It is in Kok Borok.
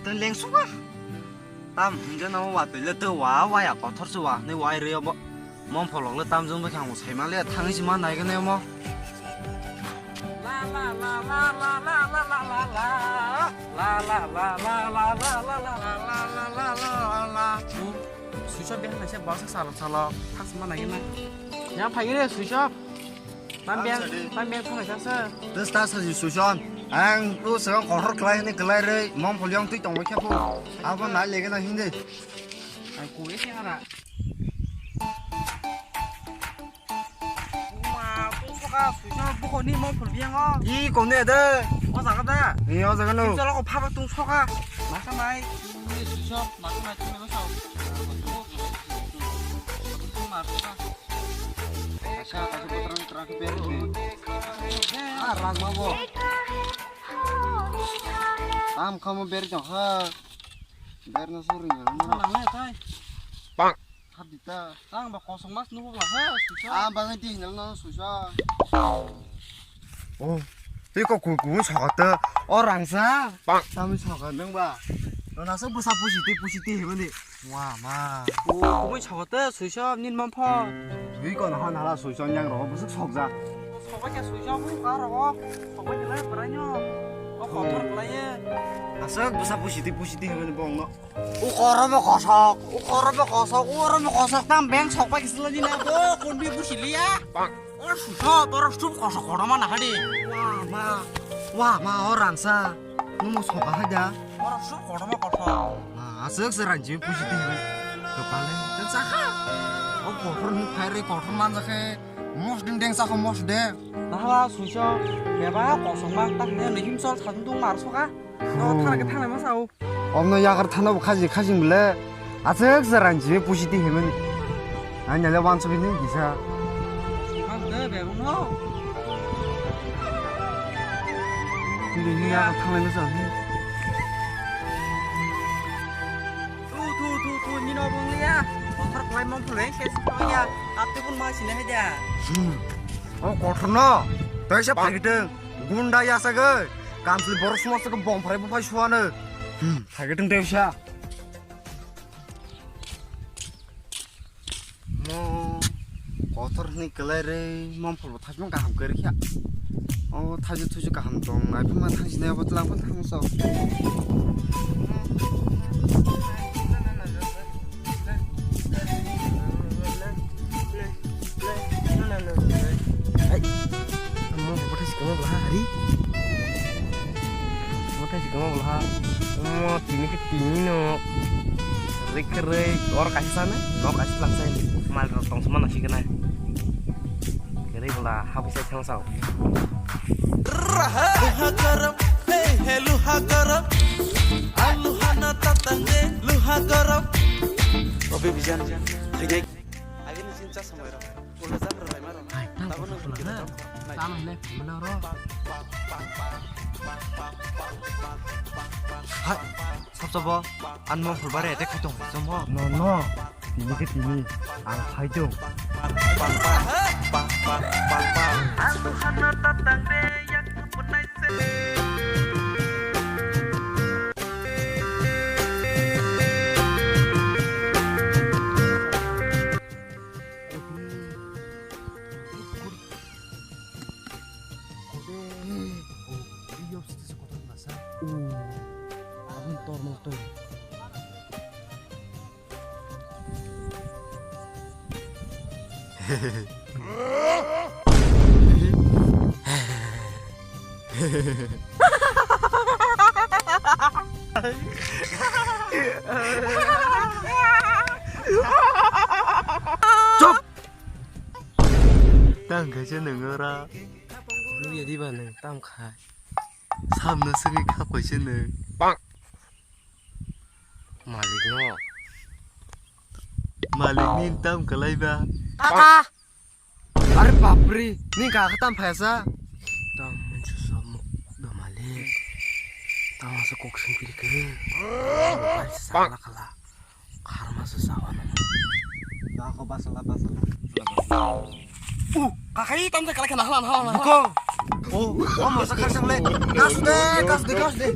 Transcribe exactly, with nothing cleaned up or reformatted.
Lengsuka. Tam hingke no wa tele te wa wa ya kothor se wa ne wa re bo. Mom pholok le tam jong bo khang sai ma le thang si ma nai gane mo. La la la la la la la la la la. La la la la la la la la la la la la la la. Switch off de hai se basa salo salo thang si ma nai gane. Ya phai gane switch off. Tam beng, tam beng phone sa sa. Tes ta sa si suson. Ang tu sa kotor kelai ni kelai re, mom pholiang tui tong khe pho. Abo na lege na hindi. Ang ku ese ara. Ma, tu ka suson buko ni mom phol biang o. I ko ne de. O jaga da. Ni o jaga no. Sala ko phaba tung soka. Masa mai. Ni suson, masa mai tu na sa. Tu ma soka. Asa, asa, terang, terang, ber, ber. Ah, rang, mabo. Tam, kamu ber, jong, ha. Ber, na, suri, na, na. Mana, mana, tai? Pak. Hap, dita. Tang, ba, kosong mas, nubu, ba, ha, susa. Ah, bangai, di, hinal, na, susa. Oh, tei kok ku, ku, sokoto. Oh, rangsa. Pak. Tami sokoto, nang, ba. Nona, so, busa, pusi, ti, pusi, ti, himani. Wa ma. O, kubui sago te suiso nin mom pho. Twi kono hon hala suiso nyang rogo busuk sokja. Sokbai khe suiso bu ka rogo. Sokbai khe lai bwrai no. O kotor khlai ye. Aswk bwsa pusiti pusiti hwnwi bongno. O koro bo kosok, o koro bo kosok, o oro bo kosok tam beng sokbai khe sila ni na bo kunbi busi liya. O suso, borok sup koso kono mana hadi. Wa ma, wa ma, o rangsa. Nung mo soka hai da. Borok sup kono ma koso. Ma, aswk se ranji pusi di hai. Kapale, ta sakha. O kotor ni phai re kotor man jakhe. Mos ding deng sakho mos de. Nahala suso, beba kosong ma tak ne nihim sol sadung dung mar soka. No thang ke thang ma sao. Omno yagar thana bo khaji khajing bole. Aswk se ranji pusi di himani. Ani le wan sobi ni gisa. Mang de be no. Ni ni yagar thang le sa. Tu tu tu tu ni no bung liya. Kotor klai mom phule ke si ya. Ap te pun ma sine hai da. O kotor no. Taisa pagiteng. Gunda ya sagai. Kamsli borok suma sagai bom phrai bo phai suano. Hmm, pagiteng taisa. Mo kotor hwnwi kwlai rwi mom pholo thajmung kaham kwrwi kha. O thaju thuju kaham tong nai phima thangsinai abo twlang phano thangsa. Hai. Mo bwthai sikamo bwla ha, hari. Bwthai sikamo bwla ha. Mo tini khe tini no. Rikhrwi or kaisa sana, no kaisa lang sai. Mal rok tong sma nasi kena. Kiri bwla ha bisa thang sao. Luha garam, hey hey luha garam. Aluha na tatang de luha garam. Obe bijan, hai. Agini sin chas samai rok. Hai, tamo khe khula ha. Tamo hwnle, mano ro. Hai, sab sabo, an mo khulbare ete khaitong, somo. No, no, tini khe tini, ang khaitong. Kode, oh, iyo sisi kotor nasa. Oh, abang tor motor. Chup! Tang khaisa nung ora. Nung ya diba nung tang khai. Samno simi kha kaisa nung. Malik no. Malik ni tam kalai ba. Kaka. Are bapri, ni kaka tam phaisa. Tam munchu samuk da malik. Tam asa kok sing kiri kiri. Bapri sa kala kala. Kharma se sawa na. Ako basala basala. Uh, kakai tam se kala kala hala hala. Buko. Oh, oh, masa khar sang le. Gas de, gas de, gas de.